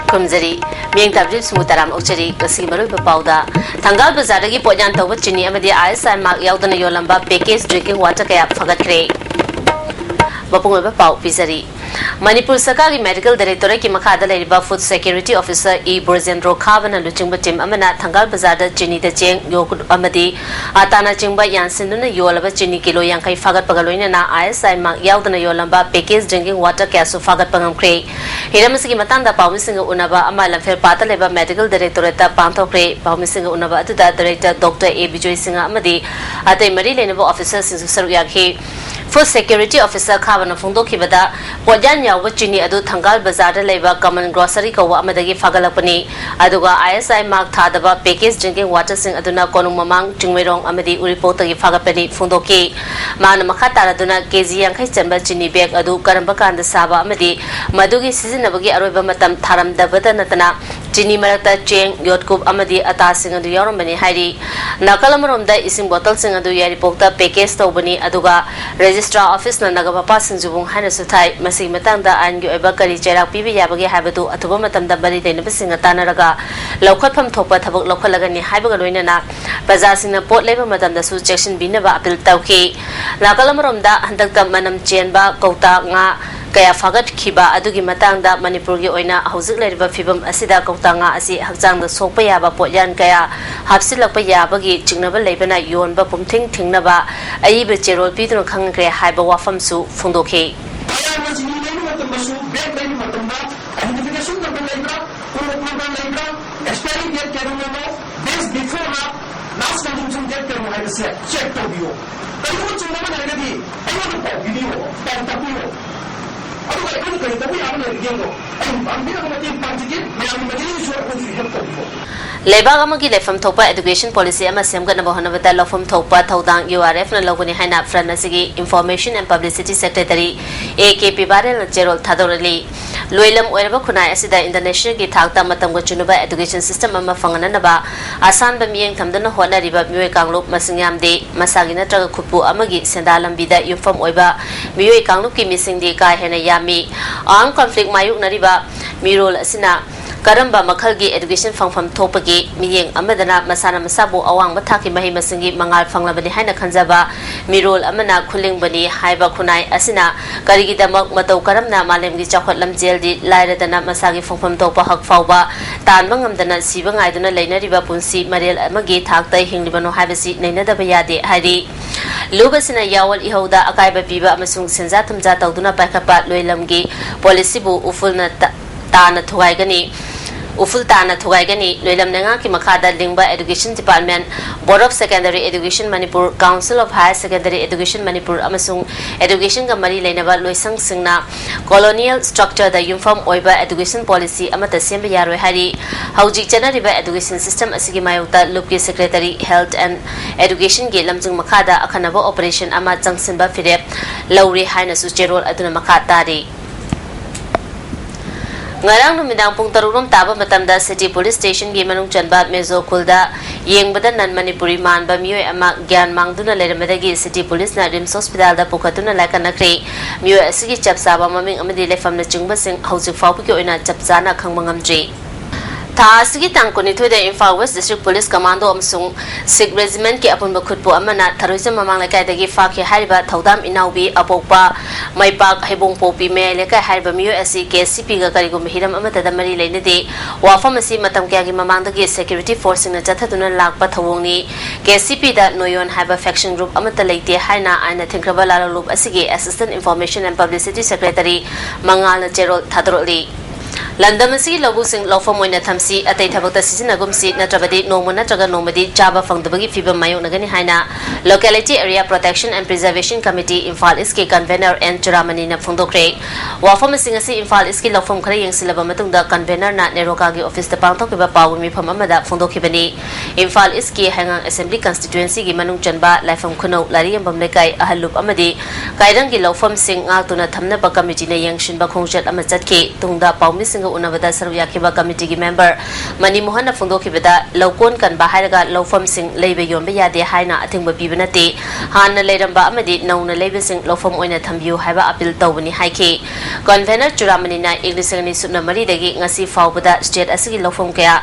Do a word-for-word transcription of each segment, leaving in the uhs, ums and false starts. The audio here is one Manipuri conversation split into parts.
ꯈꯨꯔꯨꯝꯖꯔꯤ꯫ ꯃꯤꯠꯌꯦꯡ ꯇꯥꯕꯤꯔꯤꯕꯁꯤꯡꯕꯨ ꯇꯔꯥꯝ ꯑꯣꯛꯆꯔꯤ꯫ ꯉꯁꯤꯒꯤ ꯃꯔꯨꯑꯣꯏꯕ ꯄꯥꯎꯗ, ꯊꯪꯒꯥꯜ ꯕꯖꯥꯔꯗꯒꯤ ꯄꯣꯠꯌꯥꯟ ꯇꯧꯕ ꯆꯤꯅꯤ ꯑꯃꯗꯤ ISI mark ꯌꯥꯎꯗꯅ ꯌꯣꯜꯂꯝꯕ package drinking water ꯀꯌꯥ ꯐꯥꯒꯠꯈ꯭ꯔꯦ꯫ ꯃꯄꯨꯡ ꯑꯣꯏꯕ ꯄꯥꯎ ꯄꯤꯖꯔꯤ꯫ ꯃꯅꯤꯄꯨꯔ ꯁꯔꯀꯥꯔꯒꯤ Medical Directorateꯀꯤ ꯃꯈꯥꯗ ꯂꯩꯔꯤꯕ Food Security Officer ꯏ ꯕ꯭ꯔꯖꯦꯟꯗ꯭ꯔꯣ ꯈꯥꯕꯅ ꯂꯨꯆꯤꯡꯕ team ꯑꯃꯅ ꯊꯪꯒꯥꯜ ꯕꯖꯥꯔꯗ ꯆꯤꯅꯤꯗ ꯆꯦꯡ, ꯌꯣꯒꯨꯔꯠ ꯑꯃꯗꯤ ꯑꯇꯥꯅꯆꯤꯡꯕ ꯌꯥꯟꯁꯤꯟꯗꯨꯅ ꯌꯣꯜꯂꯕ ꯆꯤꯅꯤ ꯀꯤꯂꯣ ꯌꯥꯡꯈꯩ ꯐꯥꯒꯠꯄꯒ ꯂꯣꯏꯅꯅ ISI mark ꯌꯥꯎꯗꯅ ꯌꯣꯜꯂꯝꯕ package drinking water ꯀꯌꯥꯁꯨ ꯐꯥꯒꯠꯄ ꯉꯝꯈ꯭ꯔꯦ꯫ ꯍꯤꯔꯝ ꯑꯁꯤꯒꯤ ꯃꯇꯥꯡꯗ ꯄꯥꯎꯃꯤꯁꯤꯡꯒ ꯎꯅꯕ ꯑꯃ ꯂꯝꯐꯦꯜꯄꯥꯠꯇ ꯂꯩꯕ Medical Directorateꯇ ꯄꯥꯡꯊꯣꯛꯈ꯭ꯔꯦ꯫ ꯄꯥꯎꯃꯤꯁꯤꯡꯒ ꯎꯅꯕ ꯑꯗꯨꯗ Director Doctor ꯑꯦ ꯕꯤꯖꯣꯏ ꯁꯤꯡꯍ ꯑꯃꯗꯤ ꯑꯇꯩ ꯃꯔꯤ ꯂꯩꯅꯕ officerꯁꯤꯡꯁꯨ ꯁꯔꯨꯛ ꯌꯥꯈꯤ꯫ Food Security Officer ꯈꯥꯕꯅ ꯐꯣꯡꯗꯣꯛꯈꯤꯕꯗ, ꯄꯣꯠꯌꯥꯟ ꯌꯥꯎꯕ ꯆꯤꯅꯤ ꯑꯗꯨ ꯊꯪꯒꯥꯜ ꯕꯖꯥꯔꯗ ꯂꯩꯕ Common Grocery ꯀꯧꯕ ꯑꯃꯗꯒꯤ ꯐꯥꯒꯠꯂꯛꯄꯅꯤ꯫ ꯑꯗꯨꯒ ISI mark ꯊꯥꯗꯕ package drinking waterꯁꯤꯡ ꯑꯗꯨꯅ ꯀꯣꯅꯨꯡ ꯃꯃꯥꯡ, ꯆꯤꯡꯃꯩꯔꯣꯡ ꯑꯃꯗꯤ ꯎꯔꯤꯄꯣꯛꯇꯒꯤ ꯐꯥꯒꯠꯄꯅꯤ ꯐꯣꯡꯗꯣꯛꯈꯤ꯫ ꯃꯥꯅ ꯃꯈꯥ ꯇꯥꯔꯗꯨꯅ ꯀꯦꯖꯤ ꯌꯥꯡꯈꯩ ꯆꯟꯕ ꯆꯤꯅꯤ bag ꯑꯗꯨ ꯀꯔꯝꯕ ꯀꯥꯟꯗ ꯁꯥꯕ ꯑꯃꯗꯤ ꯃꯗꯨꯒꯤ ꯁꯤꯖꯤꯟꯅꯕꯒꯤ ꯑꯔꯣꯏꯕ ꯃꯇꯝ ꯊꯥꯔꯝꯗꯕꯇ ꯅꯠꯇꯅ, ꯆꯤꯅꯤ ꯃꯔꯛꯇ ꯆꯦꯡ, ꯌꯣꯠꯀꯨꯞ ꯑꯃꯗꯤ ꯑꯇꯥꯁꯤꯡ ꯑꯗꯨ ꯌꯥꯎꯔꯝꯕꯅꯤ ꯍꯥꯏꯔꯤ꯫ ꯅꯥꯀꯜ ꯑꯃꯔꯣꯝꯗ, ꯏꯁꯤꯡ bottleꯁꯤꯡ ꯑꯗꯨ ꯌꯥꯏꯔꯤꯄꯣꯛꯇ package ꯇꯧꯕꯅꯤ, ꯑꯗꯨꯒ Registrar Officeꯅ ꯅꯒꯥ ꯃꯄꯥꯜ ꯁꯤꯡꯖꯨꯕꯨꯡ ꯍꯥꯏꯅꯁꯨ ꯊꯥꯏ꯫ ꯃꯁꯤꯒꯤ ꯃꯇꯥꯡꯗ ꯑꯥꯏꯟꯒꯤ ꯑꯣꯏꯕ ꯀꯔꯤ ꯆꯩꯔꯥꯛ ꯄꯤꯕ ꯌꯥꯕꯒꯦ ꯍꯥꯏꯕꯗꯨ ꯑꯊꯨꯕ ꯃꯇꯝꯗ ꯃꯔꯤ ꯂꯩꯅꯕꯁꯤꯡꯒ ꯇꯥꯟꯅꯔꯒ ꯂꯧꯈꯠꯐꯝ ꯊꯣꯛꯄ ꯊꯕꯛ ꯂꯧꯈꯠꯂꯒꯅꯤ ꯍꯥꯏꯕꯒ ꯂꯣꯏꯅꯅ ꯄ꯭ꯔꯖꯥꯁꯤꯡꯅ ꯄꯣꯠ ꯂꯩꯕ ꯃꯇꯝꯗꯁꯨ ꯆꯦꯛꯁꯤꯟꯕꯤꯅꯕ appeal ꯇꯧꯈꯤ꯫ ꯅꯥꯀꯜ ꯑꯃꯔꯣꯝꯗ, ꯍꯟꯗꯛꯇ ꯃꯅꯝ ꯆꯦꯟꯕ ꯀꯧꯇꯥ ꯉꯥ ꯀꯌꯥ ꯐꯥꯒꯠꯈꯤꯕ ꯑꯗꯨꯒꯤ ꯃꯇꯥꯡꯗ ꯃꯅꯤꯄꯨꯔꯒꯤ ꯑꯣꯏꯅ ꯍꯧꯖꯤꯛ ꯂꯩꯔꯤꯕ ꯐꯤꯕꯝ ꯑꯁꯤꯗ ꯀꯧꯇꯥ ꯉꯥ ꯑꯁꯤ ꯍꯛꯆꯥꯡꯗ ꯁꯣꯛꯄ ꯌꯥꯕ ꯄꯣꯠꯌꯥꯟ ꯀꯌꯥ ꯍꯥꯞꯆꯤꯜꯂꯛꯄ ꯌꯥꯕꯒꯤ ꯆꯤꯡꯅꯕ ꯂꯩꯕꯅ ꯌꯣꯟꯕ ꯄꯨꯝꯊꯤꯡ ꯊꯤꯡꯅꯕ ꯑꯏꯕ ꯆꯦꯔꯣꯜ ꯄꯤꯗꯨꯅ ꯈꯪꯍꯟꯈ꯭ꯔꯦ ꯍꯥꯏꯕ ꯋꯥꯐꯝꯁꯨ ꯐꯣꯡꯗꯣꯛꯈꯤ꯫ ꯃꯌꯥꯝꯅ ꯆꯤꯅꯤ ꯂꯩꯕ ꯃꯇꯝꯗꯁꯨ, bag ꯂꯩꯕ ꯃꯇꯝꯗ identification number ꯂꯩꯕ꯭ꯔꯥ, ꯀꯣꯗ number ꯂꯩꯕ꯭ꯔꯥ, expiry date ꯀꯌꯥꯅꯣ, best before ꯅ last consumption date ꯀꯌꯥꯅꯣ ꯍꯥꯏꯕꯁꯦ check ꯇꯧꯕꯤꯌꯣ꯫ ꯀꯔꯤꯒꯨꯝꯕ ꯆꯨꯝꯗꯕ ꯂꯩꯔꯒꯗꯤ ꯑꯩꯉꯣꯟꯗ ꯄꯥꯎ ꯄꯤꯕꯤꯌꯣ, ꯄꯥꯎ ꯇꯥꯛꯄꯤꯌꯣ꯫ ꯑꯗꯨꯒ ꯑꯩꯈꯣꯏꯅ ꯀꯔꯤ ꯇꯧꯕ ꯌꯥꯕ ꯂꯩꯔꯤꯒꯦꯗꯣ ꯑꯩ ꯄꯥꯡꯕꯤꯅꯕ ꯃꯇꯦꯡ ꯄꯥꯡꯖꯒꯦ꯫ ꯃꯌꯥꯝꯒꯤ ꯃꯇꯦꯡꯁꯨ ꯑꯩꯈꯣꯏꯁꯨ help ꯇꯧꯕꯤꯌꯣ꯫ ꯂꯩꯕꯥꯛ ꯑꯃꯒꯤ ꯂꯩꯐꯝ ꯊꯣꯛꯄ education policy ꯑꯃ ꯁꯦꯝꯒꯠꯅꯕ ꯍꯣꯠꯅꯕꯗ ꯂꯧꯐꯝ ꯊꯣꯛꯄ ꯊꯧꯗꯥꯡ URFꯅ ꯂꯧꯒꯅꯤ ꯍꯥꯏꯅ front ꯑꯁꯤꯒꯤ Information and Publicity Secretary A K ꯄꯤꯕꯥꯔꯦꯜꯅ ꯆꯦꯔꯣꯜ ꯊꯥꯗꯣꯔꯛꯂꯤ꯫ ꯂꯣꯏꯂꯝ ꯑꯣꯏꯔꯕ ꯈꯨꯟꯅꯥꯏ ꯑꯁꯤꯗ internationalꯒꯤ ꯊꯥꯛꯇ ꯃꯇꯝꯒ ꯆꯨꯅꯕ education system ꯑꯃ ꯐꯪꯍꯟꯅꯅꯕ ꯑꯁꯥꯟꯕ ꯃꯤꯠꯌꯦꯡ ꯊꯝꯗꯨꯅ ꯍꯣꯠꯅꯔꯤꯕ ꯃꯤꯑꯣꯏ ꯀꯥꯡꯂꯨꯞ ꯃꯁꯤꯡ ꯌꯥꯝꯗꯦ꯫ ꯃꯁꯥꯒꯤ ꯅꯠꯇ꯭ꯔꯒ ꯈꯨꯠꯄꯨ ꯑꯃꯒꯤ ꯁꯦꯟꯗꯥ ꯂꯝꯕꯤꯗ ꯌꯨꯝꯐꯝ ꯑꯣꯏꯕ ꯃꯤꯑꯣꯏ ꯀꯥꯡꯂꯨꯞꯀꯤ ꯃꯤꯁꯤꯡꯗꯤ ꯀꯥ ꯍꯦꯟꯅ ꯌꯥꯝꯃꯤ꯫ Armed conflict ꯃꯥꯌꯣꯛꯅꯔꯤꯕ ꯃꯤꯔꯣꯜ ꯑꯁꯤꯅ ꯀꯔꯝꯕ ꯃꯈꯜꯒꯤ education ꯐꯪꯐꯝ ꯊꯣꯛꯄꯒꯦ? ꯃꯤꯠꯌꯦꯡ ꯑꯃꯗꯅ ꯃꯁꯥꯅ ꯃꯁꯥꯕꯨ ꯑꯋꯥꯡꯕ ꯊꯥꯛꯀꯤ ꯃꯍꯩ ꯃꯁꯤꯡꯒꯤ ꯃꯉꯥꯜ ꯐꯪꯂꯕꯅꯤ ꯍꯥꯏꯅ ꯈꯟꯖꯕ ꯃꯤꯔꯣꯜ ꯑꯃꯅ ꯈꯨꯂꯤꯡꯕꯅꯤ ꯍꯥꯏꯕ ꯈꯨꯟꯅꯥꯏ ꯑꯁꯤꯅ ꯀꯔꯤꯒꯤꯗꯃꯛ ꯃꯇꯧ ꯀꯔꯝꯅ ꯃꯥꯂꯦꯝꯒꯤ ꯆꯥꯎꯈꯠ ꯂꯝꯖꯦꯜꯗꯤ ꯂꯥꯏꯔꯗꯅ ꯃꯁꯥꯒꯤ ꯐꯪꯐꯝ ꯊꯣꯛꯄ ꯍꯛ ꯐꯥꯎꯕ ꯇꯥꯟꯕ ꯉꯝꯗꯅ ꯁꯤꯕ ꯉꯥꯏꯗꯨꯅ ꯂꯩꯅꯔꯤꯕ ꯄꯨꯟꯁꯤ ꯃꯔꯦꯜ ꯑꯃꯒꯤ ꯊꯥꯛꯇ ꯍꯤꯡꯂꯤꯕꯅꯣ ꯍꯥꯏꯕꯁꯤ ꯅꯩꯅꯗꯕ ꯌꯥꯗꯦ ꯍꯥꯏꯔꯤ꯫ ꯂꯨꯞ ꯑꯁꯤꯅ ꯌꯥꯑꯣꯜ ꯏꯍꯧꯗ ꯑꯀꯥꯏꯕ ꯄꯤꯕ ꯑꯃꯁꯨꯡ ꯁꯦꯟꯖꯥ ꯊꯨꯝꯖꯥ ꯇꯧꯗꯨꯅ ꯄꯥꯏꯈꯠꯄ ꯂꯣꯏꯂꯝꯒꯤ policyꯕꯨ ꯎꯐꯨꯜꯅ ꯇ-, ꯇꯥꯅ ꯊꯨꯒꯥꯏꯒꯅꯤ, ꯎꯐꯨꯜ ꯇꯥꯅ ꯊꯨꯒꯥꯏꯒꯅꯤ꯫ ꯂꯣꯏꯂꯝ ꯂꯩꯉꯥꯛꯀꯤ ꯃꯈꯥꯗ ꯂꯤꯡꯕ Education Department, Board of Secondary Education Manipur, Council of Higher Secondary Education Manipur ꯑꯃꯁꯨꯡ educationꯒ ꯃꯔꯤ ꯂꯩꯅꯕ ꯂꯣꯏꯁꯪꯁꯤꯡꯅ colonial structureꯗ ꯌꯨꯝꯐꯝ ꯑꯣꯏꯕ education policy ꯑꯃꯠꯇ ꯁꯦꯝꯕ ꯌꯥꯔꯣꯏ ꯍꯥꯏꯔꯤ꯫ ꯍꯧꯖꯤꯛ ꯆꯠꯅꯔꯤꯕ education system ꯑꯁꯤꯒꯤ ꯃꯥꯌꯣꯛꯇ ꯂꯨꯞꯀꯤ secretary, health and educationꯒꯤ ꯂꯝꯖꯤꯡ ꯃꯈꯥꯗ ꯑꯈꯟꯅꯕ operation ꯑꯃ ꯆꯪꯁꯤꯟꯕ ꯐꯤꯔꯦꯞ ꯂꯧꯔꯦ ꯍꯥꯏꯅꯁꯨ ꯆꯦꯔꯣꯜ ꯑꯗꯨꯅ ꯃꯈꯥ ꯇꯥꯔꯤ꯫ ꯉꯔꯥꯡ ꯅꯨꯃꯤꯗꯥꯡ ꯄꯨꯡ ꯇꯔꯨꯛ ꯔꯣꯝ ꯇꯥꯕ ꯃꯇꯝꯗ City Police Stationꯒꯤ ꯃꯅꯨꯡ ꯆꯟꯕ ꯃꯦꯖꯣ ꯈꯨꯜꯗ ꯌꯦꯡꯕꯗ non Manipuri ꯃꯥꯟꯕ ꯃꯤꯑꯣꯏ ꯑꯃ ꯒ꯭ꯌꯥꯟ ꯃꯥꯡꯗꯨꯅ ꯂꯩꯔꯝꯕꯗꯒꯤ City Policeꯅ RIMS Hospitalꯗ ꯄꯨꯈꯠꯇꯨꯅ ꯂꯥꯏꯀꯠꯅꯈ꯭ꯔꯦ꯫ ꯃꯤꯑꯣꯏ ꯑꯁꯤꯒꯤ ꯆꯞ ꯆꯥꯕ ꯃꯃꯤꯡ ꯑꯃꯗꯤ ꯂꯩꯐꯝꯅꯆꯤꯡꯕꯁꯤꯡ ꯍꯧꯖꯤꯛ ꯐꯥꯎꯕꯒꯤ ꯑꯣꯏꯅ ꯆꯞ ꯆꯥꯅ ꯈꯪꯕ ꯉꯝꯗ꯭ꯔꯤ꯫ ꯊꯥ ꯑꯁꯤꯒꯤ ꯇꯥꯡ ꯀꯨꯟꯅꯤꯊꯣꯏꯗ Imphal West District Police Commando ꯑꯃꯁꯨꯡ Sikh Regimentꯀꯤ ꯑꯄꯨꯟꯕ ꯈꯨꯠꯄꯨ ꯑꯃꯅ ꯊꯔꯣꯏꯖꯝ ꯃꯃꯥꯡ ꯂꯩꯀꯥꯏꯗꯒꯤ ꯐꯥꯈꯤ ꯍꯥꯏꯔꯤꯕ ꯊꯧꯗꯥꯝ ꯏꯅꯥꯎꯕꯤ ꯑꯄꯣꯛꯄ ꯃꯩꯄꯥꯛ ꯍꯩꯕꯣꯡꯄꯣꯛꯄꯤ ꯃꯌꯥꯏ ꯂꯩꯀꯥꯏ ꯍꯥꯏꯔꯤꯕ ꯃꯤꯑꯣꯏ ꯑꯁꯤ KCPꯒ ꯀꯔꯤꯒꯨꯝꯕ ꯍꯤꯔꯝ ꯑꯃꯠꯇꯗ ꯃꯔꯤ ꯂꯩꯅꯗꯦ꯫ ꯋꯥꯐꯝ ꯑꯁꯤ ꯃꯇꯝ ꯀꯌꯥꯒꯤ ꯃꯃꯥꯡꯗꯒꯤ security forceꯁꯤꯡꯅ ꯆꯠꯊꯗꯨꯅ ꯂꯥꯛꯄ ꯊꯧꯑꯣꯡꯅꯤ꯫ KCPꯗ ꯅꯣꯌꯣꯟ ꯍꯥꯏꯕ faction group ꯑꯃꯠꯇ ꯂꯩꯇꯦ ꯍꯥꯏꯅ ꯑꯥꯏꯟꯅ ꯊꯤꯡꯈ꯭ꯔꯕ ꯂꯥꯂꯣꯡꯂꯨꯞ ꯑꯁꯤꯒꯤ Assistant Information and Publicity Secretary ꯃꯉꯥꯜꯅ ꯆꯦꯔꯣꯜ ꯊꯥꯗꯣꯔꯛꯂꯤ꯫ ꯂꯝꯗꯝ ꯑꯁꯤꯒꯤ ꯂꯧꯕꯨꯛꯁꯤꯡ ꯂꯧꯐꯝ ꯑꯣꯏꯅ ꯊꯝꯁꯤ, ꯑꯇꯩ ꯊꯕꯛꯇ ꯁꯤꯖꯤꯟꯅꯒꯨꯝꯁꯤ, ꯅꯠꯇ꯭ꯔꯕꯗꯤ ꯅꯣꯡꯃ ꯅꯠꯇ꯭ꯔꯒ ꯅꯣꯡꯃꯗꯤ ꯆꯥꯕ ꯐꯪꯗꯕꯒꯤ ꯐꯤꯕꯝ ꯃꯥꯌꯣꯛꯅꯒꯅꯤ ꯍꯥꯏꯅ Locality Area Protection and Preservation Committee Imphal Eastꯀꯤ convener N ꯆꯨꯔꯥꯃꯅꯤꯅ ꯐꯣꯡꯗꯣꯛꯈ꯭ꯔꯦ꯫ ꯋꯥꯐꯝꯁꯤꯡ ꯑꯁꯤ ꯏꯝꯐꯥꯜ Eastꯀꯤ ꯂꯧꯐꯝ ꯈꯔ ꯌꯦꯡꯁꯤꯜꯂꯕ ꯃꯇꯨꯡꯗ convenerꯅ ꯅꯦꯔꯣꯀꯥꯒꯤ officeꯇ ꯄꯥꯡꯊꯣꯛꯈꯤꯕ ꯄꯥꯎꯒꯤ ꯃꯤꯐꯝ ꯑꯃꯗ ꯐꯣꯡꯗꯣꯛꯈꯤꯕꯅꯤ꯫ ꯏꯝꯐꯥꯜ Eastꯀꯤ ꯍꯩꯉꯥꯡ Assembly Constituencyꯒꯤ ꯃꯅꯨꯡ ꯆꯟꯕ ꯂꯥꯏꯐꯝ ꯈꯨꯅꯧ, ꯂꯥꯏꯔꯤꯌꯝꯕꯝ ꯂꯩꯀꯥꯏ, ꯑꯍꯜ ꯂꯨꯞ ꯑꯃꯗꯤ ꯀꯥꯏꯔꯪꯒꯤ ꯂꯧꯐꯝꯁꯤꯡ ꯉꯥꯛꯇꯨꯅ ꯊꯝꯅꯕ committeeꯅ ꯌꯦꯡꯁꯤꯟꯕ ꯈꯣꯡꯆꯠ ꯑꯃ ꯆꯠꯈꯤ꯫ ꯇꯨꯡꯗ ꯄꯥꯎꯃꯤꯁꯤꯡꯒ ꯎꯅꯕꯗ ꯁꯔꯨꯛ ꯌꯥꯈꯤꯕ ꯀꯃꯤꯇꯤꯒꯤ ꯃꯦꯝꯕꯔ ꯃꯅꯤ ꯃꯣꯍꯟꯅ ꯐꯣꯡꯗꯣꯛꯈꯤꯕꯗ, ꯂꯧꯀꯣꯟ ꯀꯟꯕ ꯍꯥꯏꯔꯒ ꯂꯧꯐꯝꯁꯤꯡ ꯂꯩꯕ ꯌꯣꯟꯕ ꯌꯥꯗꯦ ꯍꯥꯏꯅ ꯑꯊꯤꯡꯕ ꯄꯤꯕ ꯅꯠꯇꯦ꯫ ꯍꯥꯟꯅ ꯂꯩꯔꯝꯕ ꯑꯃꯗꯤ ꯅꯧꯅ ꯂꯩꯕꯁꯤꯡ ꯂꯧꯐꯝ ꯑꯣꯏꯅ ꯊꯝꯕꯤꯌꯨ ꯍꯥꯏꯕ ꯑꯄꯤꯜ ꯇꯧꯕꯅꯤ ꯍꯥꯏꯈꯤ꯫ ꯀꯟꯚꯦꯅꯔ ꯆꯨꯔꯥꯃꯅꯤꯅ ꯏꯪ ꯂꯤꯁꯤꯡ ꯑꯅꯤ ꯁꯨꯞꯅ ꯃꯔꯤꯗꯒꯤ ꯉꯁꯤ ꯐꯥꯎꯕꯗ ꯁ꯭ꯇꯦꯠ ꯑꯁꯤꯒꯤ ꯂꯧꯐꯝ ꯀꯌꯥ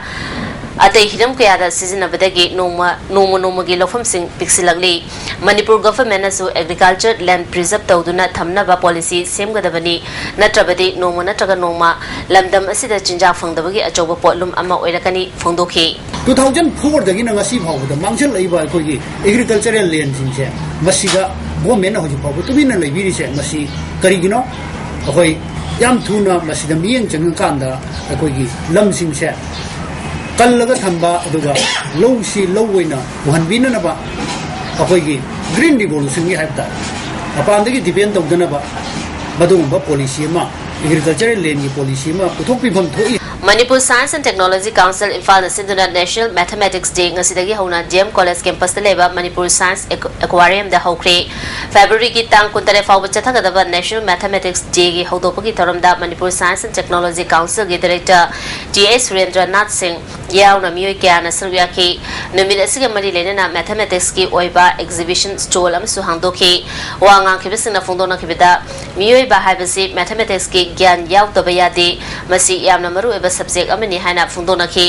ꯑꯇꯩ ꯍꯤꯔꯝ ꯀꯌꯥꯗ ꯁꯤꯖꯤꯟꯅꯕꯗꯒꯤ ꯅꯣꯡꯃ, ꯅꯣꯡꯃ ꯅꯣꯡꯃꯒꯤ ꯂꯧꯐꯝꯁꯤꯡ ꯄꯤꯛꯁꯤꯜꯂꯛꯂꯤ꯫ ꯃꯅꯤꯄꯨꯔ ꯒꯚꯔꯟꯃꯦꯟꯠꯅꯁꯨ ꯑꯦꯒ꯭ꯔꯤꯀꯜꯆꯔ ꯂꯦꯟꯗ ꯄ꯭ꯔꯤꯖꯔꯚ ꯇꯧꯗꯨꯅ ꯊꯝꯅꯕ ꯄꯣꯂꯤꯁꯤ ꯁꯦꯝꯒꯗꯕꯅꯤ, ꯅꯠꯇ꯭ꯔꯕꯗꯤ ꯅꯣꯡꯃ ꯅꯠꯇ꯭ꯔꯒ ꯅꯣꯡꯃ ꯂꯝꯗꯝ ꯑꯁꯤꯗ ꯆꯤꯟꯖꯥꯛ ꯐꯪꯗꯕꯒꯤ ꯑꯆꯧꯕ ꯄꯣꯠꯂꯨꯝ ꯑꯃ ꯑꯣꯏꯔꯛꯀꯅꯤ ꯐꯣꯡꯗꯣꯛꯈꯤ꯫ Two thousand fourꯗꯒꯤꯅ ꯉꯁꯤ ꯐꯥꯎꯕꯗ ꯃꯥꯡꯁꯤꯜꯂꯛꯏꯕ ꯑꯩꯈꯣꯏꯒꯤ ꯑꯦꯒ꯭ꯔꯤꯀꯜꯆꯔꯦꯜ ꯂꯦꯟꯁꯤꯡꯁꯦ, ꯃꯁꯤꯗ ꯒꯣꯔꯃꯦꯟꯅ ꯍꯧꯖꯤꯛ ꯐꯥꯎꯕ ꯇꯨꯃꯤꯟꯅ ꯂꯩꯕꯤꯔꯤꯁꯦ, ꯃꯁꯤ ꯀꯔꯤꯒꯤꯅꯣ? ꯑꯩꯈꯣꯏ ꯌꯥꯝ ꯊꯨꯅ ꯃꯁꯤꯗ ꯃꯤꯠꯌꯦꯡ ꯆꯪꯉꯀꯥꯟꯗ ꯑꯩꯈꯣꯏꯒꯤ ꯂꯝꯁꯤꯡꯁꯦ ꯀꯜꯂꯒ ꯊꯝꯕ, ꯑꯗꯨꯒ ꯂꯧꯁꯤ ꯂꯧ ꯑꯣꯏꯅ ꯎꯍꯟꯕꯤꯅꯅꯕ ꯑꯩꯈꯣꯏꯒꯤ ꯒ꯭ꯔꯤꯟ ꯔꯤꯚꯣꯂꯨꯁꯟꯒꯤ ꯍꯥꯏꯕ ꯇꯥꯔꯦ, ꯃꯄꯥꯟꯗꯒꯤ ꯗꯤꯄꯦꯟ ꯇꯧꯗꯅꯕ ꯃꯗꯨꯒꯨꯝꯕ ꯄꯣꯂꯤꯁꯤ ꯑꯃ, ꯑꯦꯒ꯭ꯔꯤꯀꯜꯆꯔꯦꯜ ꯂꯦꯟꯒꯤ ꯄꯣꯂꯤꯁꯤ ꯑꯃ ꯄꯨꯊꯣꯛꯄꯤꯐꯝ ꯊꯣꯛꯏ꯫ Manipur science and technology council ꯏꯝꯐꯥꯜꯅ ꯁꯤꯟꯗꯨꯅ ꯅꯦꯁꯅꯦꯜ ꯃꯦꯊꯃꯦꯇꯤꯛꯁ ꯗꯦ ꯉꯁꯤꯗꯒꯤ ꯍꯧꯅ ꯗꯤ ꯑꯦꯝ ꯀꯣꯂꯦꯖ ꯀꯦꯝꯄꯁꯇ ꯂꯩꯕ ꯃꯅꯤꯄꯨꯔ ꯁꯥꯏꯟꯁ ꯑꯦꯀ꯭ꯋꯥꯔꯤꯌꯝꯗ ꯍꯧꯈ꯭ꯔꯦ꯫ ꯐꯦꯕ꯭ꯔꯨꯋꯥꯔꯤꯒꯤ ꯇꯥꯡ ꯀꯨꯟꯇꯔꯦꯠ ꯐꯥꯎꯕ ꯆꯠꯊꯒꯗꯕ ꯅꯦꯁꯅꯦꯜ ꯃꯦꯊꯃꯦꯇꯤꯛꯁ ꯗꯦꯒꯤ ꯍꯧꯗꯣꯛꯄꯒꯤ ꯊꯧꯔꯝꯗ ꯃꯅꯤꯄꯨꯔ ꯁꯥꯏꯟꯁ ꯑꯦꯟ ꯇꯦꯛꯅꯣꯂꯣꯖꯤ ꯀꯥꯎꯟꯁꯤꯜꯒꯤ ꯗꯥꯏꯔꯦꯛꯇꯔ ꯇꯤ ꯑꯦꯁ ꯁꯨꯔꯦꯟꯗ꯭ꯔꯅꯥꯊ ꯁꯤꯡ ꯌꯥꯎꯅ ꯃꯤꯑꯣꯏ ꯀꯌꯥꯅ ꯁꯔꯨꯛ ꯌꯥꯈꯤ꯫ ꯅꯨꯃꯤꯠ ꯑꯁꯤꯒ ꯃꯔꯤ ꯂꯩꯅꯅ ꯃꯦꯊꯃꯦꯇꯤꯛꯁꯀꯤ ꯑꯣꯏꯕ ꯑꯦꯛꯖꯤꯕꯤꯁꯟ ꯁ꯭ꯇꯣꯜ ꯑꯃꯁꯨ ꯍꯥꯡꯗꯣꯛꯈꯤ꯫ ꯋꯥ ꯉꯥꯡꯈꯤꯕꯁꯤꯡꯅ ꯐꯣꯡꯗꯣꯛꯅꯈꯤꯕꯗ, ꯃꯤꯑꯣꯏꯕ ꯍꯥꯏꯕꯁꯤ ꯃꯦꯊꯃꯦꯇꯤꯛꯁꯀꯤ ꯒ꯭ꯌꯥꯟ ꯌꯥꯎꯗꯕ ꯌꯥꯗꯦ꯫ ꯃꯁꯤ ꯌꯥꯝꯅ ꯃꯔꯨꯑꯣꯏꯕ ꯁꯕꯖꯦꯛ ꯑꯃꯅꯤ ꯍꯥꯏꯅ ꯐꯣꯡꯗꯣꯛꯅꯈꯤ꯫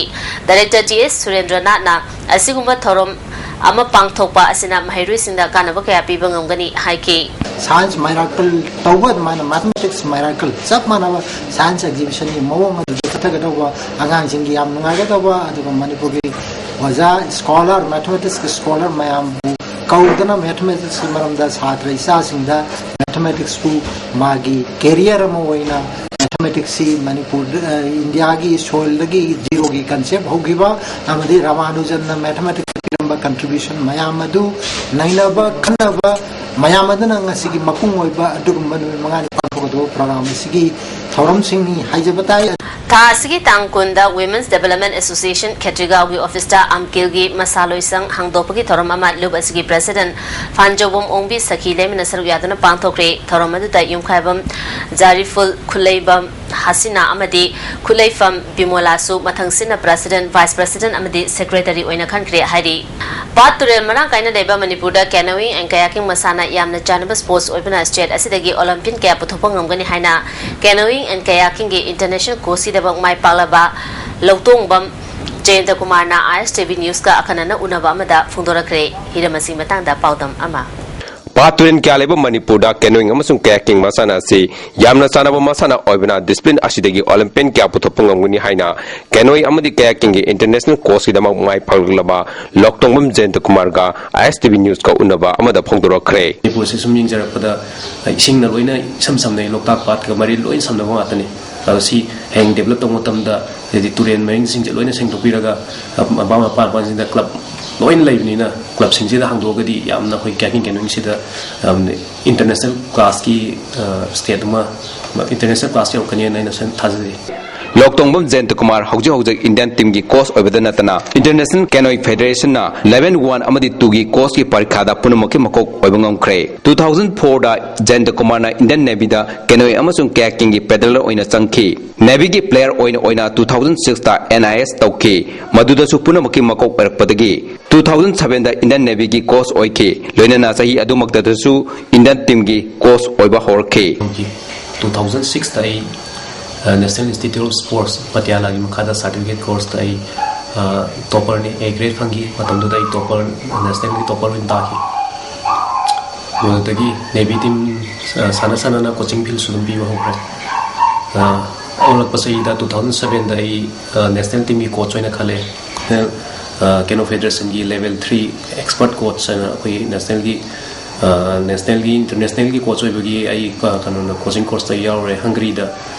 ꯗꯥꯏꯔꯦꯛꯇꯔ ꯇꯤ ꯑꯦꯁ ꯁꯨꯔꯦꯟꯗ꯭ꯔꯅꯥꯊꯅ ꯑꯁꯤꯒꯨꯝꯕ ꯊꯧꯔꯝ ꯑꯃ ꯄꯥꯡꯊꯣꯛꯄ ꯑꯁꯤꯅ ꯃꯍꯩꯔꯣꯏꯁꯤꯡꯗ ꯀꯥꯟꯅꯕ ꯀꯌꯥ ꯄꯤꯕ ꯉꯝꯒꯅꯤ ꯍꯥꯏꯈꯤ꯫ ꯁꯥꯏꯟꯁ ꯃꯥꯏꯔꯥꯛꯀꯜ ꯇꯧꯕ ꯑꯗꯨꯃꯥꯏꯅ ꯃꯦꯊꯃꯦꯇꯤꯛꯁ ꯃꯥꯏꯔꯥꯛꯀꯜ ꯆꯞ ꯃꯥꯟꯅꯕ ꯁꯥꯏꯟꯁ ꯑꯦꯛꯖꯤꯕꯤꯁꯟꯒꯤ ꯃꯑꯣꯡ ꯑꯗꯨꯗ ꯆꯠꯊꯒꯗꯧꯕ ꯑꯉꯥꯡꯁꯤꯡꯒꯤ ꯌꯥꯝ ꯅꯨꯡꯉꯥꯏꯒꯗꯧꯕ, ꯑꯗꯨꯒ ꯃꯅꯤꯄꯨꯔꯒꯤ ꯑꯣꯖꯥ, ꯁ꯭ꯀꯣꯂꯔ, ꯃꯦꯊꯃꯦꯇꯤꯛꯁꯀꯤ ꯁ꯭ꯀꯣꯂꯔ ꯃꯌꯥꯝꯕꯨ ꯀꯧꯗꯨꯅ ꯃꯦꯊꯃꯦꯇꯤꯛꯁꯀꯤ ꯃꯔꯝꯗ ꯁꯥꯇ꯭ꯔ ꯏꯆꯥꯁꯤꯡꯗ ꯃꯦꯊꯃꯦꯇꯤꯛꯁꯄꯨ ꯃꯥꯒꯤ ꯀꯦꯔꯤꯌꯔ ꯑꯃ ꯑꯣꯏꯅ ꯃꯦꯊꯃꯦꯇꯤꯛꯁꯁꯤ ꯃꯅꯤꯄꯨꯔꯗ, ꯏꯟꯗꯤꯌꯥꯒꯤ ꯁꯣꯏꯜꯗꯒꯤ ꯖꯤꯔꯣꯒꯤ ꯀꯟꯁꯦꯞ ꯍꯧꯈꯤꯕ ꯑꯃꯗꯤ ꯔꯥꯃꯥꯅꯨꯖꯟꯅ ꯃꯦꯊꯃꯦꯇꯤꯛꯁꯇ ꯄꯤꯔꯝꯕ ꯀꯟꯇ꯭ꯔꯤꯕ꯭ꯌꯨꯁꯟ ꯃꯌꯥꯝ ꯑꯗꯨ ꯅꯩꯅꯕ ꯈꯟꯅꯕ ꯃꯌꯥꯝ ꯑꯗꯨꯅ ꯉꯁꯤꯒꯤ ꯃꯄꯨꯡ ꯑꯣꯏꯕ ꯑꯗꯨꯒꯨꯝꯕ ꯅꯨꯃꯤꯠ ꯃꯉꯥꯅꯤ ꯄꯥꯡꯊꯣꯛ ꯑꯗꯨ ꯄ꯭ꯔꯣꯒ꯭ꯔꯥꯝ ꯑꯁꯤꯒꯤ ꯊꯧꯔꯝꯁꯤꯡꯅꯤ ꯍꯥꯏꯖꯕ ꯇꯥꯏ꯫ ꯊꯥ ꯑꯁꯤꯒꯤ ꯇꯥꯡ ꯀꯨꯟꯗ Women's Development Association ꯈꯦꯇ꯭ꯔꯤꯒꯥꯎꯒꯤ ꯑꯣꯐꯤꯁꯇ ꯑꯝꯀꯤꯜꯒꯤ ꯃꯁꯥ ꯂꯣꯏꯁꯪ ꯍꯥꯡꯗꯣꯛꯄꯒꯤ ꯊꯧꯔꯝ ꯑꯃ ꯂꯨꯞ ꯑꯁꯤꯒꯤ ꯄ꯭ꯔꯦꯁꯤꯗꯦꯟ ꯐꯥꯟꯖꯧꯕꯝ ꯑꯣꯡꯕꯤ ꯁꯈꯤ ꯂꯩꯃꯅ ꯁꯔꯨꯛ ꯌꯥꯗꯨꯅ ꯄꯥꯡꯊꯣꯛꯈ꯭ꯔꯦ꯫ ꯊꯧꯔꯝ ꯑꯗꯨꯗ ꯌꯨꯝꯈꯥꯏꯕꯝ ꯖꯥꯔꯤꯐꯨꯜ ꯈꯨꯂꯩꯕꯝ ꯍꯥꯁꯤꯅꯥ ꯑꯃꯗꯤ ꯈꯨꯂꯩꯐꯝ ꯕꯤꯃꯣꯂꯥꯁꯨ ꯃꯊꯪꯁꯤꯠꯅ ꯄ꯭ꯔꯦꯁꯤꯗꯦꯟ, ꯚꯥꯏꯁ ꯄ꯭ꯔꯦꯁꯤꯗꯦꯟ ꯑꯃꯗꯤ ꯁꯦꯀ꯭ꯔꯦꯇꯔꯤ ꯑꯣꯏꯅ ꯈꯟꯈ꯭ꯔꯦ ꯍꯥꯏꯔꯤ꯫ ꯄꯥꯠ ꯇꯨꯔꯦꯜ ꯃꯔꯥꯡ ꯀꯥꯏꯅ ꯂꯩꯕ ꯃꯅꯤꯄꯨꯔꯗ canoeing and kayaking ꯃꯁꯥꯟꯅ ꯌꯥꯝꯅ ꯆꯥꯟꯅꯕ ꯁ꯭ꯄꯣꯔꯠꯁ ꯑꯣꯏꯕꯅ ꯁ꯭ꯇꯦꯠ ꯑꯁꯤꯗꯒꯤ ꯑꯣꯂꯦꯝꯄꯤꯌꯟ ꯀꯌꯥ ꯄꯨꯊꯣꯛꯄ ꯉꯝꯒꯅꯤ ꯍꯥꯏꯅ canoeing and kayakingꯒꯤ ꯏꯟꯇꯔꯅꯦꯁꯅꯦꯜ ꯀꯣꯔꯁꯀꯤꯗꯃꯛ ꯃꯥꯏ ꯄꯥꯛꯂꯕ ꯂꯧꯇꯣꯡꯕꯝ ꯖꯌꯟꯇ ꯀꯨꯃꯥꯔꯅ ꯑꯥꯏ ꯑꯦꯁ ꯇꯤ ꯚꯤ ꯅ꯭ꯌꯨꯁꯀ ꯑꯈꯟꯅꯅ ꯎꯅꯕ ꯑꯃꯗ ꯐꯣꯡꯗꯣꯔꯛꯈ꯭ꯔꯦ꯫ ꯍꯤꯔꯝ ꯑꯁꯤꯒꯤ ꯃꯇꯥꯡꯗ ꯄꯥꯎꯗꯝ ꯑꯃ꯫ ꯄꯥꯠ ꯇꯨꯔꯦꯜ ꯀꯌꯥ ꯂꯩꯕ ꯃꯅꯤꯄꯨꯔꯗ canoeing ꯑꯃꯁꯨꯡ kayaking ꯃꯁꯥꯟꯅ ꯑꯁꯤ ꯌꯥꯝꯅ ꯆꯥꯟꯅꯕ ꯃꯁꯥꯟꯅ ꯑꯣꯏꯕꯅ ꯗꯤꯁꯤꯄ꯭ꯂꯤꯟ ꯑꯁꯤꯗꯒꯤ ꯑꯣꯂꯦꯝꯄꯤꯌꯟ ꯀꯌꯥ ꯄꯨꯊꯣꯛꯄ ꯉꯝꯒꯅꯤ ꯍꯥꯏꯅ canoeing ꯑꯃꯗꯤ kayakingꯒꯤ ꯏꯟꯇꯔꯅꯦꯁꯅꯦꯜ ꯀꯣꯔꯁꯀꯤꯗꯃꯛ ꯃꯥꯏ ꯄꯥꯛꯂꯛꯂꯕ ꯂꯣꯛꯇꯣꯡꯕꯝ ꯖꯌꯟꯇ ꯀꯨꯃꯥꯔꯒ ꯑꯥꯏ ꯑꯦꯁ ꯇꯤ ꯚꯤ ꯅ꯭ꯌꯨꯁꯀ ꯎꯅꯕ ꯑꯃꯗ ꯐꯣꯡꯗꯣꯔꯛꯈ꯭ꯔꯦ꯫ ꯃꯅꯤꯄꯨꯔꯁꯦ ꯁꯨꯝ ꯌꯦꯡꯖꯔꯛꯄꯗ ꯏꯁꯤꯡꯅ ꯂꯣꯏꯅ ꯏꯁꯝ ꯁꯝꯅꯩ, ꯂꯣꯛꯇꯥꯛ ꯄꯥꯠꯀ ꯃꯔꯤ ꯂꯣꯏꯅ ꯁꯝꯅꯕ ꯉꯥꯛꯇꯅꯤ꯫ ꯑꯗꯣ ꯁꯤ ꯍꯌꯦꯡ ꯗꯦꯕꯂꯞ ꯇꯧꯕ ꯃꯇꯝꯗ, ꯍꯥꯏꯗꯤ ꯇꯨꯔꯦꯟ ꯃꯔꯤꯟꯁꯤꯡꯁꯦ ꯂꯣꯏꯅ ꯁꯦꯡꯗꯣꯛꯄꯤꯔꯒ, ꯃꯄꯥ ꯃꯄꯥ ꯃꯄꯥꯁꯤꯡꯗ ꯀ꯭ꯂꯕ ꯂꯣꯏꯅ ꯂꯩꯕꯅꯤꯅ, ꯀ꯭ꯂꯕꯁꯤꯡꯁꯤꯗ ꯍꯥꯡꯗꯣꯛꯑꯒꯗꯤ ꯌꯥꯝꯅ ꯑꯩꯈꯣꯏ kayaking canoeingꯁꯤꯗ ꯌꯥꯝꯅ ꯏꯟꯇꯔꯅꯦꯁꯅꯦꯜ ꯀ꯭ꯂꯥꯁꯀꯤ ꯁ꯭ꯇꯦꯠ ꯑꯃ, ꯏꯟꯇꯔꯅꯦꯁꯅꯦꯜ ꯀ꯭ꯂꯥꯁ ꯌꯧꯔꯛꯀꯅꯤꯅ ꯑꯩꯅ ꯁꯨꯝ ꯊꯥꯖꯖꯩ꯫ ꯂꯣꯛꯇꯣꯡꯕꯝ ꯖꯌꯟꯇ ꯀꯨꯃꯥꯔ ꯍꯧꯖꯤꯛ ꯍꯧꯖꯤꯛ ꯏꯟꯗꯤꯌꯟ ꯇꯤꯝꯒꯤ ꯀꯣꯆ ꯑꯣꯏꯕꯗ ꯅꯠꯇꯅ, ꯏꯟꯇꯔꯅꯦꯁꯅꯦꯜ ꯀꯦꯅꯣꯏ ꯐꯦꯗꯔꯦꯁꯟꯅ ꯂꯦꯚꯦꯜ ꯋꯥꯟ ꯑꯃꯗꯤ ꯇꯨꯒꯤ ꯀꯣꯆꯀꯤ ꯄꯔꯤꯈꯥꯗ ꯄꯨꯝꯅꯃꯛꯀꯤ ꯃꯀꯣꯛ ꯑꯣꯏꯕ ꯉꯝꯈ꯭ꯔꯦ꯫ ꯇꯨ ꯊꯥꯎꯖꯟ ꯐꯣꯔꯗ ꯖꯌꯟꯇ ꯀꯨꯃꯥꯔꯅ ꯏꯟꯗꯤꯌꯟ ꯅꯦꯚꯤꯗ ꯀꯦꯅꯣꯏ ꯑꯃꯁꯨꯡ kayakingꯒꯤ ꯄꯦꯗꯂꯔ ꯑꯣꯏꯅ ꯆꯪꯈꯤ꯫ ꯅꯦꯚꯤꯒꯤ ꯄ꯭ꯂꯦꯌꯔ ꯑꯣꯏꯅ ꯑꯣꯏꯅ ꯇꯨ ꯊꯥꯎꯖꯟ ꯁꯤꯛꯁꯇ ꯑꯦꯟ ꯑꯥꯏ ꯑꯦꯁ ꯇꯧꯈꯤ, ꯃꯗꯨꯗꯁꯨ ꯄꯨꯝꯅꯃꯛꯀꯤ ꯃꯀꯣꯛ ꯑꯣꯏꯔꯛꯄꯗꯒꯤ ꯇꯨ ꯊꯥꯎꯖꯟ ꯁꯚꯦꯟꯗ ꯏꯟꯗꯤꯌꯟ ꯅꯦꯚꯤꯒꯤ ꯀꯣꯆ ꯑꯣꯏꯈꯤ꯫ ꯂꯣꯏꯅꯅ ꯆꯍꯤ ꯑꯗꯨꯃꯛꯇꯗꯁꯨ ꯏꯟꯗꯤꯌꯟ ꯇꯤꯝꯒꯤ ꯀꯣꯆ ꯑꯣꯏꯕ ꯍꯧꯔꯛꯈꯤ꯫ ꯇꯨ ꯊꯥꯎꯖꯟ ꯁꯤꯛꯁꯇ ꯑꯩ, ꯑ, National Institute of Sports, ꯄꯇꯤꯌꯥꯂꯥꯒꯤ ꯃꯈꯥꯗ ꯁꯥꯔꯇꯤꯐꯤꯀꯦꯠ ꯀꯣꯔꯁꯇ ꯑꯩ, ꯑ, ꯇꯣꯄꯔꯅꯤ, ꯑꯦ ꯒ꯭ꯔꯦꯗ ꯐꯪꯈꯤ꯫ ꯃꯇꯝꯗꯨꯗ ꯑꯩ ꯇꯣꯄꯔ, ꯅꯦꯁꯅꯦꯜꯒꯤ ꯇꯣꯄꯔ ꯑꯣꯏꯅ ꯇꯥꯈꯤ꯫ ꯃꯗꯨꯗꯒꯤ ꯅꯦꯚꯤ ꯇꯤꯝ, ꯑ, ꯁꯥꯟꯅ ꯁꯥꯟꯅꯅ ꯀꯣꯆꯤꯡ ꯐꯤꯜꯁꯨ ꯑꯗꯨꯝ ꯄꯤꯕ ꯍꯧꯈ꯭ꯔꯦ꯫ ꯑ, ꯍꯧꯔꯛꯄ ꯆꯍꯤꯗ ꯇꯨ ꯊꯥꯎꯖꯟ ꯁꯚꯦꯟꯗ ꯑꯩ, ꯑ, ꯅꯦꯁꯅꯦꯜ ꯇꯤꯝꯒꯤ ꯀꯣꯆ ꯑꯣꯏꯅ ꯈꯜꯂꯦ꯫ ꯅꯦꯁꯅꯦꯜ, ꯑ, ꯀꯦꯅꯣ ꯐꯦꯗꯔꯦꯁꯟꯒꯤ ꯂꯦꯚꯦꯜ ꯊ꯭ꯔꯤ ꯑꯦꯛꯁꯄꯔꯠ ꯀꯣꯆ ꯍꯥꯏꯅ ꯑꯩꯈꯣꯏꯒꯤ ꯅꯦꯁꯅꯦꯜꯒꯤ, ꯑ, ꯅꯦꯁꯅꯦꯜꯒꯤ, ꯏꯟꯇꯔꯅꯦꯁꯅꯦꯜꯒꯤ ꯀꯣꯆ ꯑꯣꯏꯕꯒꯤ ꯑꯩ, ꯑ, ꯀꯩꯅꯣꯗ, ꯀꯣꯆꯤꯡ ꯀꯣꯔꯁꯇ ꯌꯥꯎꯔꯦ, ꯍꯪꯒꯔꯤꯗ,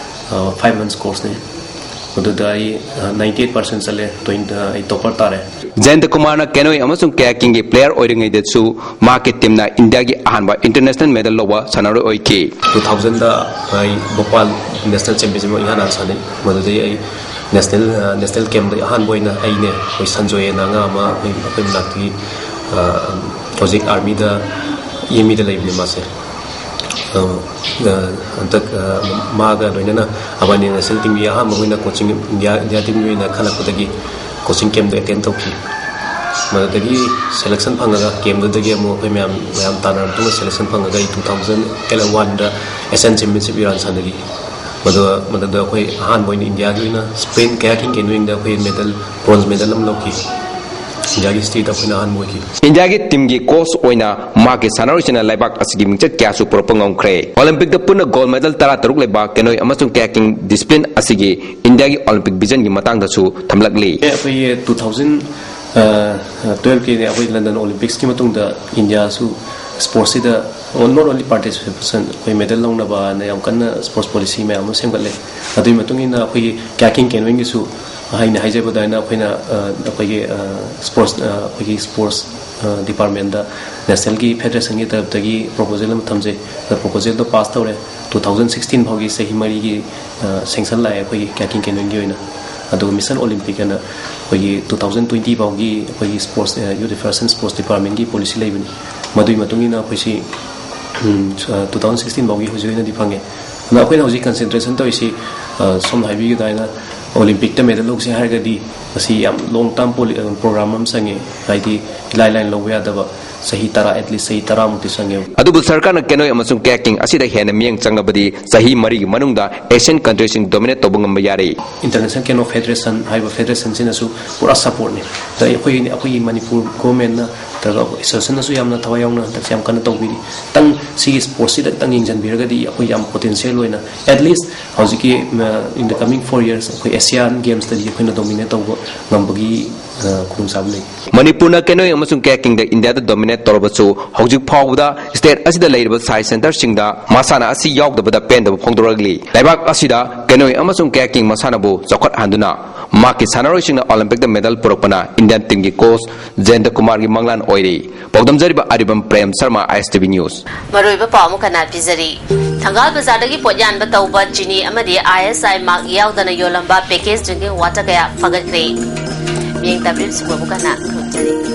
ꯑ, ꯐꯥꯏꯚ ꯃꯟꯁ ꯀꯣꯔꯁꯅꯤ꯫ ꯃꯗꯨꯗ ꯑꯩ ꯅꯥꯏꯟꯇꯤ ꯑꯩꯠ ꯄꯥꯔꯁꯦꯟ ꯆꯠꯂꯦ꯫ ꯇ꯭ꯋꯦꯟꯇꯤ ꯑꯩ ꯇꯣꯄꯔ ꯇꯥꯔꯦ꯫ ꯖꯌꯟꯇ ꯀꯨꯃꯥꯔꯅ ꯀꯦꯅꯣꯏ ꯑꯃꯁꯨꯡ ꯀꯌꯥꯀꯤꯡꯒꯤ ꯄ꯭ꯂꯦꯌꯔ ꯑꯣꯏꯔꯤꯉꯩꯗꯁꯨ ꯃꯍꯥꯛꯀꯤ ꯇꯤꯝꯅ ꯏꯟꯗꯤꯌꯥꯒꯤ ꯑꯍꯥꯟꯕ ꯏꯟꯇꯔꯅꯦꯁꯅꯦꯜ ꯃꯦꯗꯜ ꯂꯧꯕ ꯁꯥꯟꯅꯔꯣꯏ ꯑꯣꯏꯈꯤ꯫ ꯇꯨ ꯊꯥꯎꯖꯟꯗ ꯑꯩ ꯚꯣꯄꯥꯜ ꯅꯦꯁꯅꯦꯜ ꯆꯦꯝꯄꯤꯌꯟꯁꯤꯞ ꯏꯍꯥꯟ ꯍꯥꯟꯅ ꯁꯥꯟꯅꯩ꯫ ꯃꯗꯨꯗꯩ ꯑꯩ ꯅꯦꯁꯅꯦꯜ ꯅꯦꯁꯅꯦꯜ ꯀꯦꯝꯗ ꯑꯍꯥꯟꯕ ꯑꯣꯏꯅ ꯑꯩꯅꯦ, ꯑꯩꯈꯣꯏ ꯁꯟꯖꯣꯏ ꯑꯅ ꯑꯉꯥꯡ ꯑꯃ ꯑꯩꯈꯣꯏ ꯑꯩꯈꯣꯏ ꯃꯅꯥꯛꯇꯒꯤ, ꯍꯧꯖꯤꯛ ꯑꯥꯔꯃꯤꯗ, ꯏ ꯑꯦꯝ ꯏꯗ ꯂꯩꯕꯅꯦ ꯃꯥꯁꯦ꯫ ꯍꯟꯗꯛ ꯃꯥꯒ ꯂꯣꯏꯅꯅ ꯑꯕꯥꯅꯤ ꯅꯦꯁꯅꯦꯜ ꯇꯤꯝꯒꯤ ꯑꯍꯥꯟꯕ ꯑꯣꯏꯅ ꯀꯣꯆꯤꯡ, ꯏꯟꯗꯤꯌꯥ ꯏꯟꯗꯤꯌꯥ ꯇꯤꯝꯒꯤ ꯑꯣꯏꯅ ꯈꯜꯂꯛꯄꯗꯒꯤ ꯀꯣꯆꯤꯡ ꯀꯦꯝꯗꯣ ꯑꯦꯇꯦꯟ ꯇꯧꯈꯤ꯫ ꯃꯗꯨꯗꯒꯤ ꯁꯦꯂꯦꯛꯁꯟ ꯐꯪꯉꯒ, ꯀꯦꯝꯗꯨꯗꯒꯤ ꯑꯃꯨꯛ ꯑꯩꯈꯣꯏ ꯃꯌꯥꯝ ꯃꯌꯥꯝ ꯇꯥꯟꯅꯔ ꯃꯇꯨꯡꯗ ꯁꯦꯂꯦꯛꯁꯟ ꯐꯪꯉꯒ ꯑꯩ ꯇꯨ ꯊꯥꯎꯖꯟ ꯑꯦꯂ ꯋꯥꯟꯗ ꯑꯦꯁꯤꯌꯥꯟ ꯆꯦꯝꯄꯤꯌꯟꯁꯤꯞ ꯏꯔꯥꯟ ꯁꯥꯟꯅꯈꯤ꯫ ꯃꯗꯨ ꯃꯗꯨꯗ ꯑꯩꯈꯣꯏ ꯑꯍꯥꯟꯕ ꯑꯣꯏꯅ ꯏꯟꯗꯤꯌꯥꯒꯤ ꯑꯣꯏꯅ ꯁ꯭ꯄ꯭ꯔꯤꯟ ꯀꯌꯥꯀꯤꯡ ꯀꯦꯅꯣꯌꯤꯡꯗ ꯑꯩꯈꯣꯏ ꯃꯦꯗꯜ, ꯕ꯭ꯔꯣꯟꯖ ꯃꯦꯗꯜ ꯑꯃ ꯂꯧꯈꯤ꯫ ꯏꯟꯗꯤꯌꯥꯒꯤ ꯍꯤꯁꯇ꯭ꯔꯤꯗ ꯑꯩꯈꯣꯏꯅ ꯑꯍꯥꯟꯕ ꯑꯣꯏꯈꯤ꯫ ꯏꯟꯗꯤꯌꯥꯒꯤ ꯇꯤꯝꯒꯤ ꯀꯣꯆ ꯑꯣꯏꯅ ꯃꯍꯥꯛꯀꯤ ꯁꯥꯟꯅꯔꯣꯏꯁꯤꯡꯅ ꯂꯩꯕꯥꯛ ꯑꯁꯤꯒꯤ ꯃꯤꯡꯆꯠ ꯀꯌꯥꯁꯨ ꯄꯨꯔꯛꯄ ꯉꯝꯈ꯭ꯔꯦ꯫ ꯑꯣꯂꯤꯝꯄꯤꯛꯇ ꯄꯨꯟꯅ ꯒꯣꯜ ꯃꯦꯗꯜ ꯇꯔꯥ ꯇꯔꯨꯛ ꯂꯩꯕ ꯀꯦꯅꯣꯏ ꯑꯃꯁꯨꯡ ꯀꯌꯥꯀꯤꯡ ꯗꯤꯁꯤꯄ꯭ꯂꯤꯟ ꯑꯁꯤꯒꯤ ꯏꯟꯗꯤꯌꯥꯒꯤ ꯑꯣꯂꯤꯝꯄꯤꯛ ꯚꯤꯖꯟꯒꯤ ꯃꯇꯥꯡꯗꯁꯨ ꯊꯝꯂꯛꯂꯤ꯫ ꯑꯩꯈꯣꯏꯒꯤ ꯇꯨ ꯊꯥꯎꯖꯟ ꯇꯨꯌꯦꯜꯐꯀꯤ ꯑꯩꯈꯣꯏ ꯂꯟꯗꯟ ꯑꯣꯂꯤꯝꯄꯤꯛꯁꯀꯤ ꯃꯇꯨꯡꯗ ꯏꯟꯗꯤꯌꯥꯁꯨ ꯁ꯭ꯄꯣꯔꯠꯁꯤꯗ not only participation, ꯑꯩꯈꯣꯏ ꯃꯦꯗꯜ ꯂꯧꯅꯕꯅ ꯌꯥꯝ ꯀꯟꯅ ꯁ꯭ꯄꯣꯔꯠꯁ ꯄꯣꯂꯤꯁꯤ ꯃꯌꯥꯝ ꯑꯃ ꯁꯦꯝꯒꯠꯂꯦ꯫ ꯑꯗꯨꯒꯤ ꯃꯇꯨꯡ ꯏꯟꯅ ꯑꯩꯈꯣꯏꯒꯤ ꯀꯌꯥꯀꯤꯡ ꯀꯦꯅꯣꯌꯤꯡꯒꯤꯁꯨ ꯑꯩꯅ ꯍꯥꯏꯖꯕ ꯑꯗꯨꯃꯥꯏꯅ ꯑꯩꯈꯣꯏꯅ, ꯑ, ꯑꯩꯈꯣꯏꯒꯤ, ꯑ, ꯁ꯭ꯄꯣꯔꯠꯁ, ꯑ, ꯑꯩꯈꯣꯏꯒꯤ ꯁ꯭ꯄꯣꯔꯠꯁ, ꯑ, ꯗꯤꯄꯥꯔꯠꯃꯦꯟꯗ ꯅꯦꯁꯅꯦꯜꯒꯤ ꯐꯦꯗꯔꯦꯁꯟꯒꯤ ꯇꯔꯞꯇꯒꯤ ꯄ꯭ꯔꯣꯄꯣꯖꯦꯜ ꯑꯃ ꯊꯝꯖꯩ꯫ ꯑꯗ ꯄ꯭ꯔꯣꯄꯣꯖꯦꯜꯗꯣ ꯄꯥꯁ ꯇꯧꯔꯦ꯫ ꯇꯨ ꯊꯥꯎꯖꯟ ꯁꯤꯛꯁꯇꯤꯟ ꯐꯥꯎꯒꯤ ꯆꯍꯤ ꯃꯔꯤꯒꯤ, ꯑ, ꯁꯦꯡꯁꯟ ꯂꯥꯛꯑꯦ ꯑꯩꯈꯣꯏꯒꯤ ꯀꯌꯥꯀꯤꯡ ꯀꯦꯅꯣꯌꯤꯡꯒꯤ ꯑꯣꯏꯅ꯫ ꯑꯗꯨꯒ ꯃꯤꯁꯟ ꯑꯣꯂꯤꯝꯄꯤꯛ ꯑꯅ ꯑꯩꯈꯣꯏꯒꯤ ꯇꯨ ꯊꯥꯎꯖꯟ ꯇ꯭ꯋꯦꯟꯇꯤ ꯐꯥꯎꯒꯤ ꯑꯩꯈꯣꯏꯒꯤ ꯁ꯭ꯄꯣꯔꯠꯁ, ꯑ, ꯌꯨꯠ ꯑꯦꯐꯤꯌꯔꯁ ꯑꯦꯟ ꯁ꯭ꯄꯣꯔꯠꯁ ꯗꯤꯄꯥꯔꯠꯃꯦꯟꯒꯤ ꯄꯣꯂꯤꯁꯤ ꯂꯩꯕꯅꯤ꯫ ꯃꯗꯨꯒꯤ ꯃꯇꯨꯡ ꯏꯟꯅ ꯑꯩꯈꯣꯏꯁꯤ, ꯎꯝ, ꯑ, ꯇꯨ ꯊꯥꯎꯖꯟ ꯁꯤꯛꯁꯇꯤꯟ ꯐꯥꯎꯒꯤ ꯍꯧꯖꯤꯛ ꯑꯣꯏꯅꯗꯤ ꯐꯪꯉꯦ꯫ ꯑꯗꯣ ꯑꯩꯈꯣꯏꯅ ꯍꯧꯖꯤꯛ ꯀꯟꯁꯦꯟꯇ꯭ꯔꯦꯁꯟ ꯇꯧꯔꯤꯁꯤ, ꯑ, ꯁꯣꯝꯅ ꯍꯥꯏꯕꯤꯈꯤꯕ ꯑꯗꯨꯃꯥꯏꯅ ꯑꯣꯂꯤꯝꯄꯤꯛꯇ ꯃꯦꯗꯜ ꯂꯧꯁꯦ ꯍꯥꯏꯔꯒꯗꯤ ꯃꯁꯤ ꯌꯥꯝ ꯂꯣꯡ ꯇꯥꯔꯝ ꯄꯣꯂꯤ-, ꯑ, ꯄ꯭ꯔꯣꯒ꯭ꯔꯥꯝ ꯑꯃ ꯆꯪꯉꯦ꯫ ꯍꯥꯏꯗꯤ ꯏꯂꯥꯏ ꯂꯥꯏꯅ ꯂꯧꯕ ꯌꯥꯗꯕ, ꯆꯍꯤ ꯇꯔꯥ, at least ꯆꯍꯤ ꯇꯔꯥꯃꯨꯛꯇꯤ ꯆꯪꯉꯦ꯫ ꯑꯗꯨꯕꯨ ꯁꯔꯀꯥꯔꯅ ꯀꯦꯅꯣꯏ ꯑꯃꯁꯨꯡ ꯀꯌꯥꯀꯤꯡ ꯑꯁꯤꯗ ꯍꯦꯟꯅ ꯃꯤꯠꯌꯦꯡ ꯆꯪꯉꯕꯗꯤ ꯆꯍꯤ ꯃꯔꯤꯒꯤ ꯃꯅꯨꯡꯗ ꯑꯦꯁꯤꯌꯟ ꯀꯟꯇ꯭ꯔꯤꯁꯤꯡ ꯗꯣꯃꯤꯅꯦꯠ ꯇꯧꯕ ꯉꯝꯕ ꯌꯥꯔꯦ꯫ ꯏꯟꯇꯔꯅꯦꯁꯅꯦꯜ ꯀꯦꯅꯣ ꯐꯦꯗꯔꯦꯁꯟ ꯍꯥꯏꯕ ꯐꯦꯗꯔꯦꯁꯟꯁꯤꯅꯁꯨ ꯄꯨꯔꯥ ꯁꯞꯄꯣꯔꯠꯅꯤ꯫ ꯑꯗ ꯑꯩꯈꯣꯏꯒꯤ, ꯑꯩꯈꯣꯏꯒꯤ ꯃꯅꯤꯄꯨꯔ ꯒꯣꯔꯃꯦꯟꯅ ꯅꯠꯇ꯭ꯔꯒ ꯑꯦꯁꯣꯁꯤꯌꯦꯁꯟꯅꯁꯨ ꯌꯥꯝꯅ ꯊꯋꯥꯏ ꯌꯥꯎꯅ ꯍꯟꯗꯛꯁꯦ ꯌꯥꯝ ꯀꯟꯅ ꯇꯧꯕꯤꯔꯤ꯫ ꯈꯤꯇꯪ ꯁꯤꯒꯤ ꯁ꯭ꯄꯣꯔꯠꯁꯤꯗ ꯈꯤꯇꯪ ꯌꯦꯡꯁꯤꯟꯕꯤꯔꯒꯗꯤ ꯑꯩꯈꯣꯏ ꯌꯥꯝ ꯄꯣꯇꯦꯟꯁꯤꯌꯦꯜ ꯑꯣꯏꯅ, at least ꯍꯧꯖꯤꯛꯀꯤ, ꯑ, in the coming four years ꯑꯩꯈꯣꯏ ꯑꯦꯁꯤꯌꯥꯟ ꯒꯦꯝꯁꯇꯗꯤ ꯑꯩꯈꯣꯏꯅ ꯗꯣꯃꯤꯅꯦꯠ ꯇꯧꯕ ꯉꯝꯕꯒꯤ ꯈꯨꯗꯣꯡꯆꯥꯕ ꯂꯩ꯫ ꯃꯅꯤꯄꯨꯔꯅ canoeing ꯑꯃꯁꯨꯡ kayaking ꯗ ꯏꯟꯗꯤꯌꯥꯗ dominate ꯇꯧꯔꯕꯁꯨ, ꯍꯧꯖꯤꯛ ꯐꯥꯎꯕꯗ state ꯑꯁꯤꯗ ꯂꯩꯔꯤꯕ ꯁꯥꯏ centre ꯁꯤꯡꯗ ꯃꯁꯥꯟꯅ ꯑꯁꯤ ꯌꯥꯎꯗꯕꯗ ꯄꯦꯟꯗꯕ ꯐꯣꯡꯗꯣꯔꯛꯂꯤ꯫ ꯂꯩꯕꯥꯛ ꯑꯁꯤꯗ canoeing ꯑꯃꯁꯨꯡ kayaking ꯃꯁꯥꯟꯅꯕꯨ ꯆꯥꯎꯈꯠꯍꯟꯗꯨꯅ ꯃꯍꯥꯛꯀꯤ ꯁꯥꯟꯅꯔꯣꯏꯁꯤꯡꯅ Olympic ꯇ medal ꯄꯨꯔꯛꯄꯅ Indian team ꯒꯤ coach ꯖꯌꯟꯇ ꯀꯨꯃꯥꯔꯒꯤ ꯃꯪꯂꯥꯟ ꯑꯣꯏꯔꯤ꯫ ꯄꯥꯎꯗꯝꯖꯔꯤꯕ ꯑꯔꯤꯕꯝ Prem Sharma, I S T V News꯫ ꯃꯔꯨꯑꯣꯏꯕ ꯄꯥꯎ ꯑꯃꯨꯛ ꯍꯟꯅ ꯄꯤꯖꯔꯤ꯫ ꯊꯪꯒꯥꯜ ꯕꯖꯥꯔꯗꯒꯤ ꯄꯣꯠ ꯌꯥꯟꯕ ꯇꯧꯕ ꯆꯤꯅꯤ ꯑꯃꯗꯤ I S I mark ꯌꯥꯎꯗꯅ ꯌꯣꯜꯂꯝꯕ package drinking water ꯀꯌꯥ ꯐꯥꯒꯠꯈ꯭ꯔꯦ꯫ ꯃꯤꯌꯦꯡ ꯇꯝꯕꯤꯔꯤꯕꯁꯤꯡꯕꯨ ꯑꯃꯨꯛ ꯍꯟꯅ ꯈꯨꯔꯨꯝꯖꯔꯤ꯫